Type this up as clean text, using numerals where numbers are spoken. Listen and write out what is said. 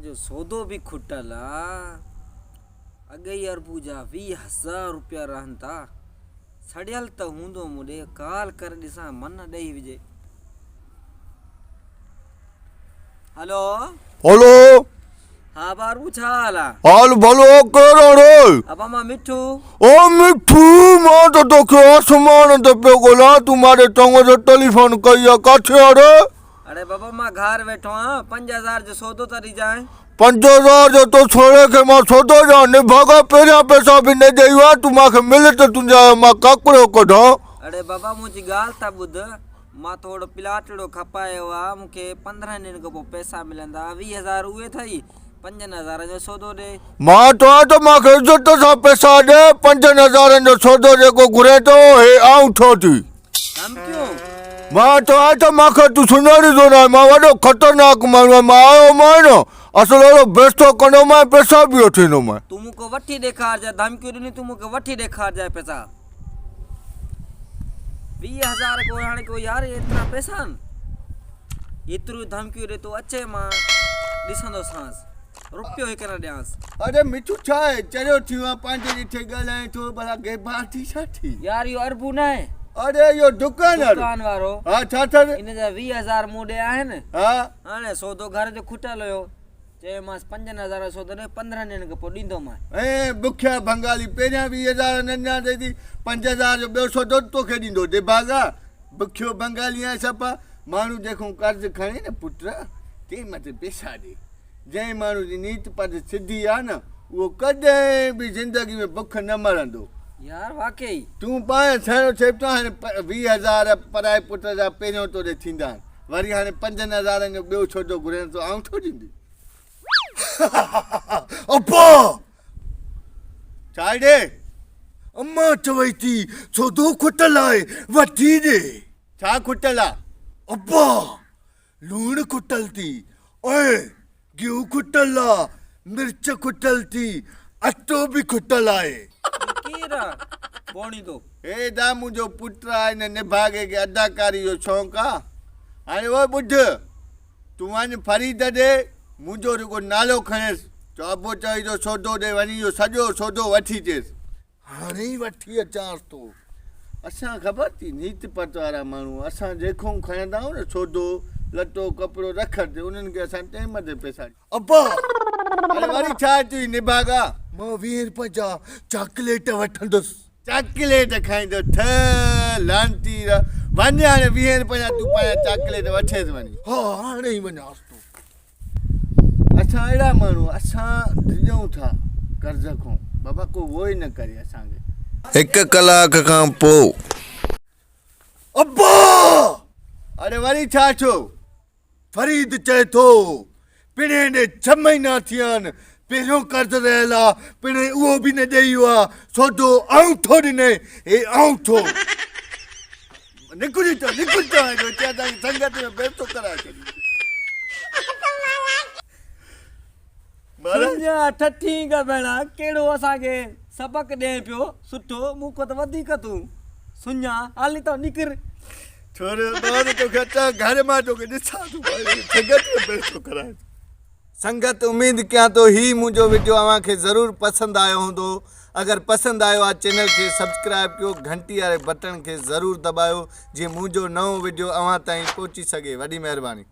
جو سودو به کٽل آ. اڳي ئي اربو جا 20 هزار روپيا رهن ٿا. سڙيل ته هوندو مون ڏي ڪال ڪري ڏسان من ڏئي وجهي. هلو. هلو. ها ابا اربو ڇا حال آ؟ حال ڀلو آ ڪير آ ڙي؟ ابا مان مٺو. او مٺو مان ته توکي آسمان تي پيو ڳولان تون ماري چڱو جو ٽيليفون ڪئي آ ڪاٿي آ ڙي؟ اڙي بابا مان گهر ويٺو آهيان 5000 جو سودو ته ڏجانء. 5000 جو تو سهڻي کي مان سودو ڏيان نڀاڳا پهريان پئسا به نه ڏئي ويا تون مان کي مل ته تنهنجا مان ڪاڪڙو ڪڍان. اڙي بابا منهنجي ڳالهه ته ٻڌ مان ٿورو پلاٽڙو کپايو آ مون کي 15 ڏينهن کان پوء پئسا ملندا 20000 اهي اٿئي پنجن هزارن جو سودو ڏي. مان چوان ٿو مان کي عزت سان پئسا ڏي پنجن هزارن جو سودو جيڪو گهرين ٿو هي آئون ڇو ٿي. ڌمڪيون. مان چوان ٿو مان کي تون سڃاڻيندو ناهين مان وڏو خطرناڪ ماڻهو آهيان مان آيو مانء نه اصل اهڙو بيستو ڪندومانء پئسا به وٺي ايندومانء. تون مون کي وٺي ڏيکارجانء ڌمڪيون ڏنيون تون مون کي وٺي ڏيکارجانء پئسا. 20000 ڪو هاڻي ڪو يار ايترا پئسا آهن ايتريون ڌمڪيون ڏي ٿو اچي مان ڏسندوسانس روپيو هڪ نه ڏيانس. اڙي مٺو ڇا آهي چريو ٿيو آهين پنهنجي ڏٺي ڳالهائين ٿو ڀلا غيبان ٿي ڇا ٿي. يار اهو اربو ناهي. اڙي اهو دڪان وارو. دڪان وارو. ها ڇا ٿس. ان جا 20000 مون ڏي آهن. ها. هاڻي سودو گهر جو کٽل هيو. چيومانس پنجن هزارن جو سودو ڏي، 15 ڏينهن کان پوء ڏيندومانء. ۽ بکيا بنگالي پهريان 20 هزار نه ڏنا اٿئي ٿي، 5000 جو ٻيو سودو به توکي ڏيندو. ڏڀاڳا، بکيو بنگالي آهين صفا. ماڻهو جنهن کان قرض کڻي نه پٽ، تنهن مٿي پئسا ڏي. جنهن ماڻهو جي نيت پت سڌي آهي نه، اهو ڪڏهن به زندگي ۾ بک نه مرندو. يار واقعي! تون پاڻ سهڻو سيبتو آهين، هاڻي 20 هزار پرائي پٽ جا پهريون تو ڏي ٿيندا آهن. وري هاڻي پنجن هزارن جو ٻيو ڇوٽو گهرين ٿو آئون ڇو ڏيندي. ابا! ڇا ڏي؟ امان چوي ٿي سودو کٽل آهي وٺي ڏي. ڇا کٽل آ؟ ابا! لوڻ کٽل ٿي ۽ گيهه کٽل آ، مرچ کٽل ٿي، اٽو به کٽل آهي. هي ڪير آ ٻوڻيندو؟ هي ادا منهنجو پٽ آ، هن نڀاڳي کي اداڪاري جو شونق آ. هاڻي اوء ٻڌ، تون وڃ فريد ڏي، منهنجو رڳو نالو کڻيس، چئو ابو چوي ٿو سودو ڏي، وڃي اهو سڄو سودو وٺي اچيس. هاڻي ئي وٺي اچانس ٿو. اسان خبر ٿي نيت پت وارا ماڻهو اسان جيکون کڻندا آهيون نه سودو لٽو ڪپڙو رکڙ تي انهن کي اسان ٽيم تي پئسا ڏيون. ابا! اڙي وري ڇا اچي نڀاڳا. مان 20 روپين جا چاڪليٽ وٺندس. چاڪليٽ کائيندو ٺ لعنتي را وڃ هاڻي 20 روپين جا تون پنهنجا چاڪليٽ وٺيس وڃي. ها هاڻي ئي وڃانس ٿو. اسان اهڙا ماڻهو اسان ڊڄون ٿا قرض کان بابا ڪو ووء نه ڪري اسان کي. هڪ ڪلاڪ کان پوء. ابا! اڙي وري ڇا ٿيو؟ فريد چئي ٿو، پڻهين ڏي ڇهه مهينا ٿيا آهن، پهريون قرض رهيل آ، پڻهين اهو به نه ڏئي ويو آ، سودو آئون ٿو ڏنئين، هي آئون ٿو. نڪري ٿو نڪري ٿو هيڏو چيا تان سنگت ۾ بيستو ڪرائي ڇڏي. سڃا ٺٺي ڳڀڻا ڪهڙو اسان کي سبق ڏئين پيو سٺو مون کان ته وڌيڪ تون سڃا هل هتان نڪر. ڇوري مان ته توکي اچان گهر مان توکي ڏسان ٿو سنگت ۾ بيستو ڪرائي. سنگت اميد ڪيان ٿو هي منهنجو وڊيو اوهان کي ضرور پسند آيو هوندو اگر پسند آيو آ چينل کي سبسڪرائب ڪيو گهنٽي واري بٽڻ کي ضرور دٻايو جيئن منهنجو نئون وڊيو اوهان تائين پهچي سگهي وڏي مهرباني.